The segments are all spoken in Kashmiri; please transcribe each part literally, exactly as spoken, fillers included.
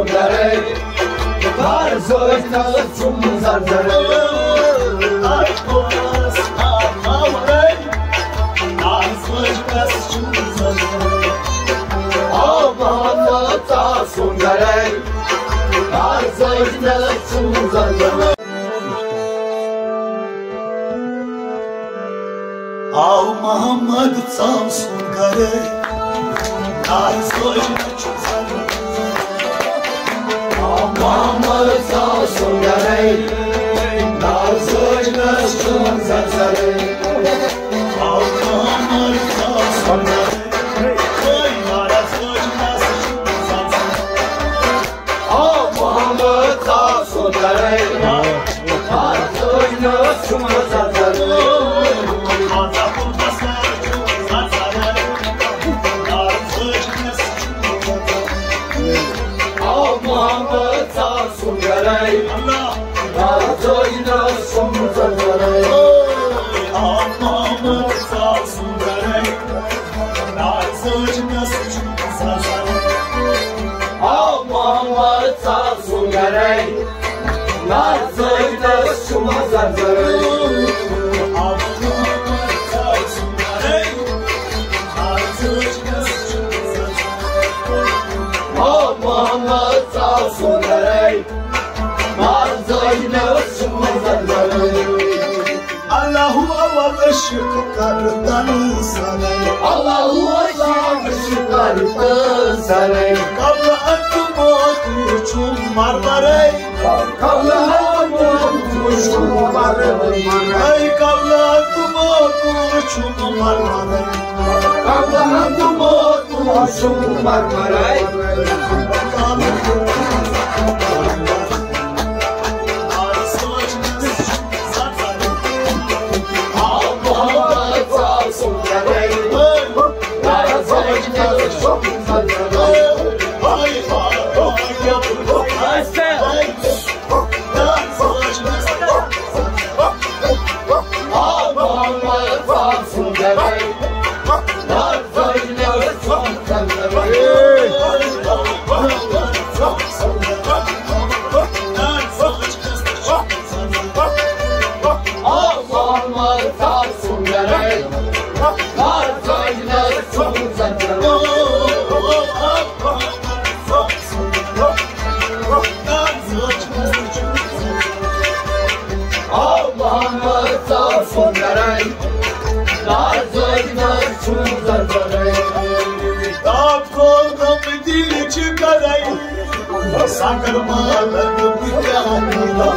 گرے، بار زٲج نہ چھُم زر زرے۔ آو محمد ژاو سُنٛد گرے، بار زٲج نہ چھُم زر زرے۔ آو محمد ژاو سُنٛد گرے، نار زٲج نہ چھُم زر۔ آو محمد ژاو سُنٛد گرے، نار زٲج نہ چھُم زر زرے۔ آو محمد ژاو سُنٛد گرے، نار زٲج نہ چھُم زر زرے۔ آو محمد ژاو سُنٛد گرے، نار زٲج نہ چھُم زر زرے۔ آو محمد ژاو سُنٛد گرے، نار زٲج نہ چھُم زر زرے۔ آو محمد ژاو سُنٛد گرے، نار زٲج نہ چھُم زر زرے۔ آو محمد ژاو سُنٛد گرے، نار زٲج نہ چھُم زر زرے۔ آو محمد ژاو سُنٛد گرے، نار زٲج نہ چھُم زر زرے۔ آو محمد ژاو سُنٛد گرے، نار زٲج نہ چھُم زر زرے۔ اللہ اول عشق کر تن سنے۔ اللہ اول عشق کر تن سنے۔ قبل ان تموت چھُم مرمرے۔ قبل ان تموت چھُم مرمرے۔ اے قبل ان تموت چھُم مرمرے۔ قبل ان تموت چھُم مرمرے۔ آو محمد ژاو سُنٛد گرے، نار زٲج نہ چھُم زر زرے۔ تاپھ کھول غم دِلٕچ گرے، سنگر مالن بہٕ کیٛاہ کرٕ؟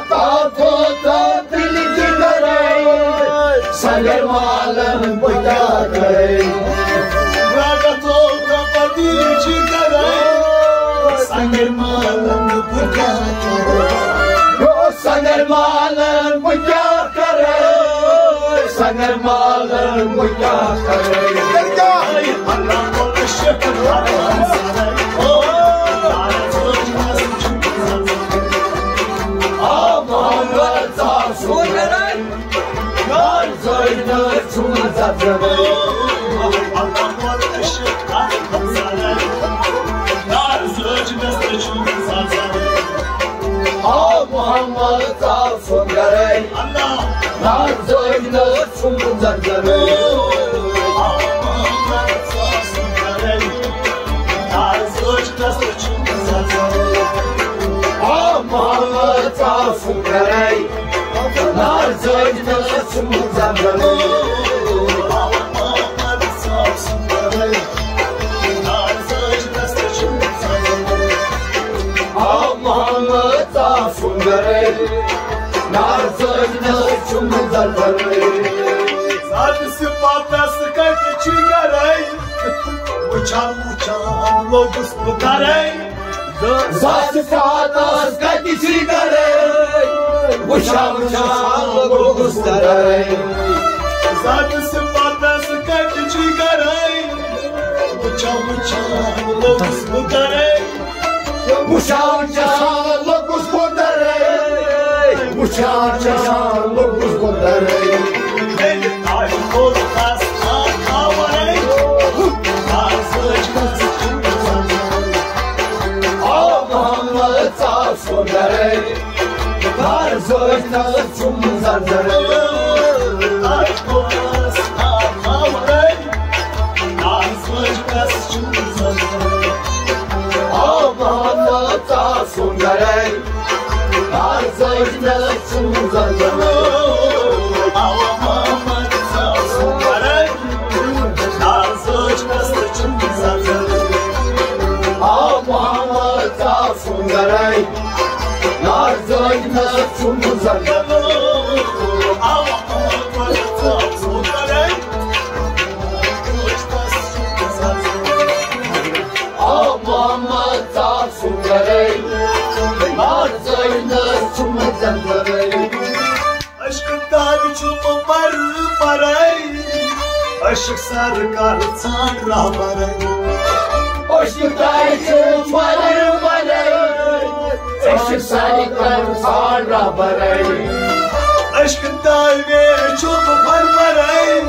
تاپھ کھول غم دِلٕچ گرے، سنگر مالن بہٕ کیٛاہ کرٕ؟ راگہ کھول غم دِلٕچ گرے، سنگر مالن بہٕ کیٛاہ کرٕ؟ سنگر مالن بہٕ کیٛاہ کرٕ؟ سنگر مالن بہٕ کیٛاہ کرٕ؟ آ محمد ژاو سُنٛد گرے، نار زٲج نہ چھُم زر زرے۔ نار زٲج نہ چھُم زر زرے۔ آو محمد ژاو سُنٛد گرے، اللہ۔ نار زٲج نہ چھُم زر زرے۔ آو محمد ژاو سُنٛد گرے، نار زٲج نہ چھُم زر زرے۔ آو محمد ژاو سُنٛد گرے، نار زٲج نہ چھُم زر زرے۔ آو محمد ژاو سُنٛد گرے، نار زٲج نہ چھُم زر زرے۔ آو محمد ژاو سُنٛد گرے، نار زٲج نہ چھُم زر زرے۔ ذات صفاتس کتہِ چھِ گرے، وٕچھان وٕچھان لوٚگُس بہٕ درے۔ ذات صفاتس کتہِ چھِ گرے، وٕچھان وٕچھان لوٚگُس بہٕ درے۔ ذات صفاتس کتہِ چھِ گرے، وٕچھان وٕچھان لوٚگُس بہٕ درے۔ وٕچھان وٕچھان لوٚگُس بہٕ درے۔ وٕچھان وٕچھان لوٚگُس بہٕ درے۔ ییٚلہِ تۄہہِ کوٚر اَسان آورَے، آز ٲسۍ نہٕ زٕ چھِ گژھان۔ چھُم زَرزَرَے۔ آ محمد ژٕ چھُم زَرزَرَے۔ آ محمد ژٕ سُنٛدَرَے۔ آ زٲج مےٚ چھُم زَرزَرَے۔ آ محمد ژٕ سُنٛدَرَے۔ آ زٲج مےٚ چھُم زَرزَرَے۔ آ محمد ژٕ سُنٛدَرَے۔ نار زٲج مےٚ چھُم زَرزَرَے۔ آ محمد ژٕ سُنٛدَرَے۔ نار زٲج مےٚ چھُم زَرزَرَے۔ عشق تاج چھُم پر پرے، عشق سرکار ژھانڈ رہبرے۔ عشق تاج چھُم پر پرے، عشق سرکار ژھانڈ رہبرے۔ عشق تاج چھُم پر پرے،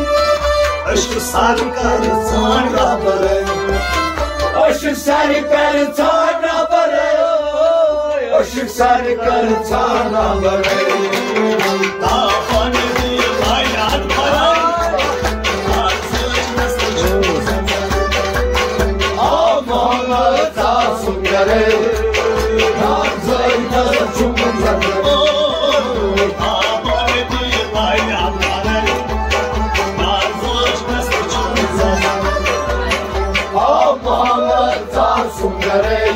عشق سرکار ژھانڈ رہبرے۔ عشق سرکار ژھانڈ رہبرے۔ عشق سرکار ژھانڈ رہبرے۔ تاپن دی بیان کرے۔ آ محمد ژٕ سُنٛدَرَے۔ نار زٲج مےٚ چھُم زَرزَرَے۔ آ محمد ژٕ سُنٛدَرَے۔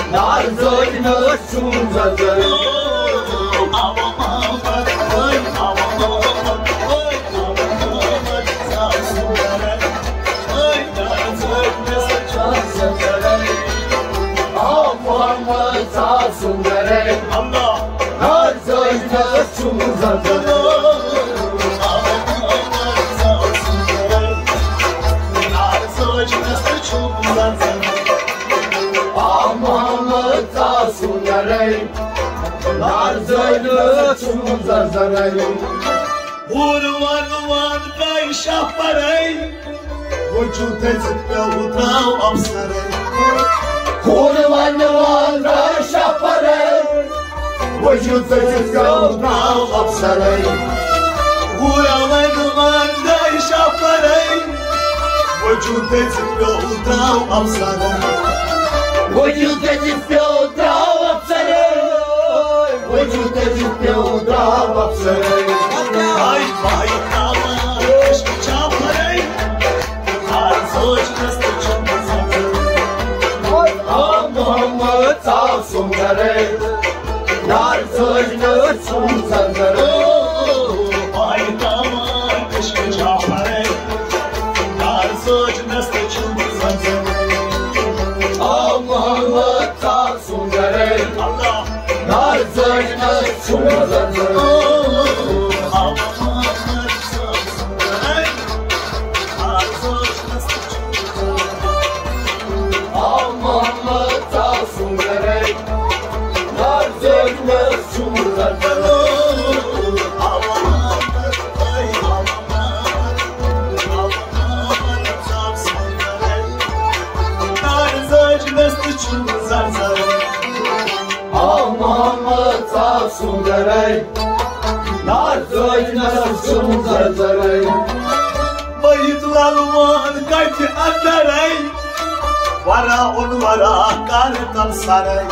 نار زٲج مےٚ چھُم زَرزَرَے۔ آ محمد ژٕ سُنٛدَرَے۔ نار زٲج مےٚ چھُم زَرزَرَے۔ آ محمد ژٕ سُنٛدَرَے۔ نار زٲج مےٚ چھُم زَرزَرَے۔ ہور وان وان گئی شاہ پرے، وجود ژٕ پیو تراو افسرے۔ ہور وان وان گئی شاہ پرے، وجود ژٕ پیو تراو افسرے۔ ہور وان وان گئی شاہ پرے، وجود ژٕ پیو تراو افسرے۔ وجود ژٕ پیو تراو افسرے۔ وجود ژٕ پیو تراو افسرے۔ آی پای تاوان عشق چھا پھرے۔ آ زوج دست چھم زنجر۔ آ محمد ژٕ سُنٛدرے۔ نار زوج دست چھم زنجر۔ آی تاوان عشق چھا پھرے۔ نار زوج دست چھم زنجر۔ آ محمد ژٕ سُنٛدرے۔ اللہ۔ نار زٲج مےٚ چھُم زَرزَرَے۔ آ محمد ژٕ سُنٛدرَے۔ نار زٲج مےٚ چھُم زَرزَرَے۔ نار زٲج مےٚ چھُم زَرزَرَے۔ آ محمد ژٕ سُنٛدرَے۔ نار زٲج مےٚ چھُم زَرزَرَے۔ مٔہِد لَلوان کَتھِ اَندَرَے۔ وَرا اوٚن وَرا کَر تَل سَرَے۔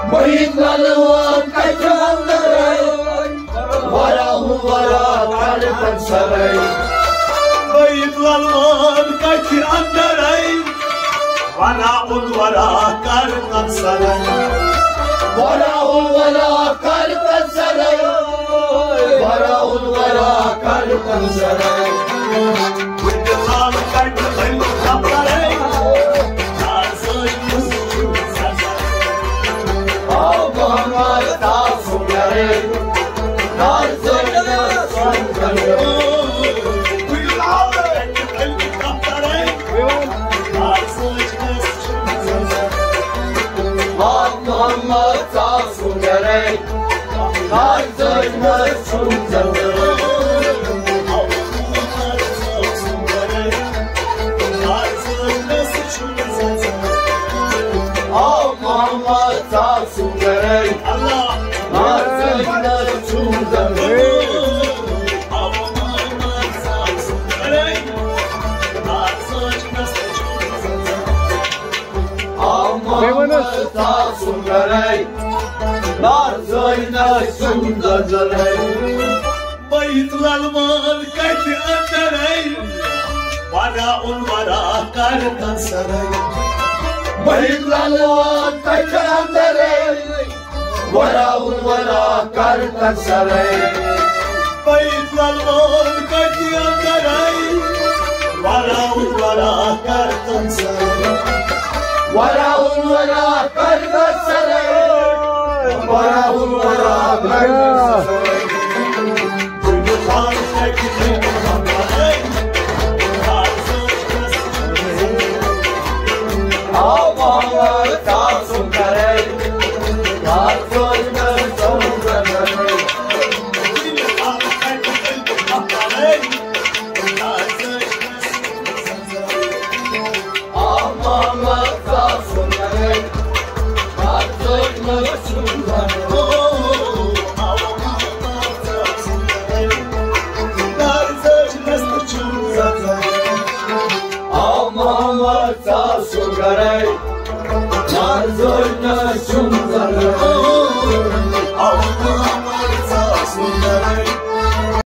مٔہِد لَلوان کَتھِ اَندَرَے۔ وَرا اوٚن وَرا کَر تَل سَرَے۔ مٔہِد لَلوان کَتھِ اَندَرَے۔ وَرا اوٚن وَرا کَر تَل سَرَے۔ وَرا اوٚن وَرا کَر تَل سَرَے۔ وَرا اوٚن وَرا کَر تَل سَرَے۔ وٕنہِ لال کَٹہِ ؤلِو خبرے۔ آ محمد ژٕ سُنٛدرَے۔ نار زٲج مےٚ چھُم زَرزَرَے۔ آ محمد ژٕ سُنٛدرَے۔ نار زٲج مےٚ چھُم زَرزَرَے۔ آ محمد ژٕ سُنٛدرَے۔ اللہ۔ نار زٲج مےٚ نار زٲج نہ سیُن زَزَرَے۔ بٔیِتھ لَلوان کَتھِ اَندَرَے، وَرا اُل وَرا کَر تَنسَرَے۔ بٔیِتھ لَلوان کَتھِ اَندَرَے، وَرا اُل وَرا کَر تَنسَرَے۔ بٔیِتھ لَلوان کَتھِ اَندَرَے، وَرا اُل وَرا کَر تَنسَرَے۔ وَرا اُل وَرا کَر تَنسَرَے۔ وَرا اُل وَرا کَر تَنسَرَے۔ آو محمد ژاو سُہ گرے، نار زٲج نہ سیُن زَرَے۔